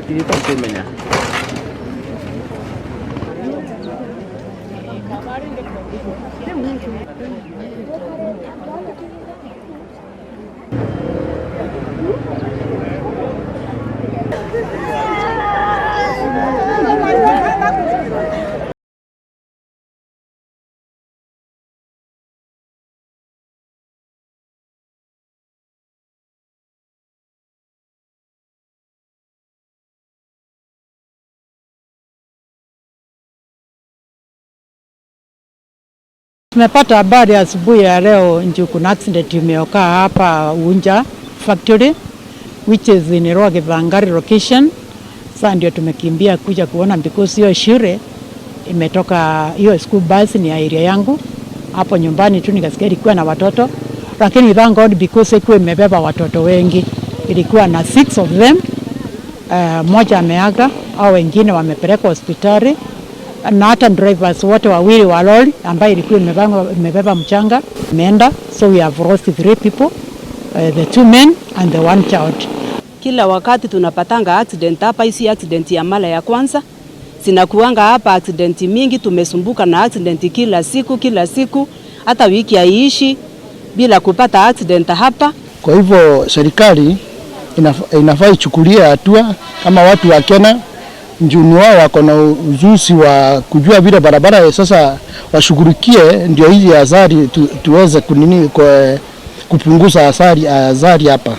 Tiri. Tumepata habari asubuhi ya leo nju kuna accident imeokaa hapa Unja factory which is in Rua Githangari location. Sasa ndio tumekimbia kuja kuona because hiyo shule imetoka, hiyo school bus ni area yangu hapo nyumbani tu, nikasikia ilikuwa na watoto, lakini thank God because ilikuwa imebeba watoto wengi, ilikuwa na six of them. Mmoja ameaga au wengine wamepelekwa hospitali na hata drivers wote wawili wa lori ambayo ilikuwa imebeba mchanga imeenda, so we have lost three people, the two men and the one child. Kila wakati tunapatanga accident hapa, hisi accident ya mara ya kwanza zinakuanga hapa accident mingi. Tumesumbuka na accident kila siku kila siku, hata wiki haiishi bila kupata accident hapa. Kwa hivyo serikali inafaa ichukulie hatua kama watu wa Kenya njuni wao wako na ujuzi wa kujua vile barabara sasa washughulikie, ndio hizi athari tuweze kunini kupunguza athari hapa.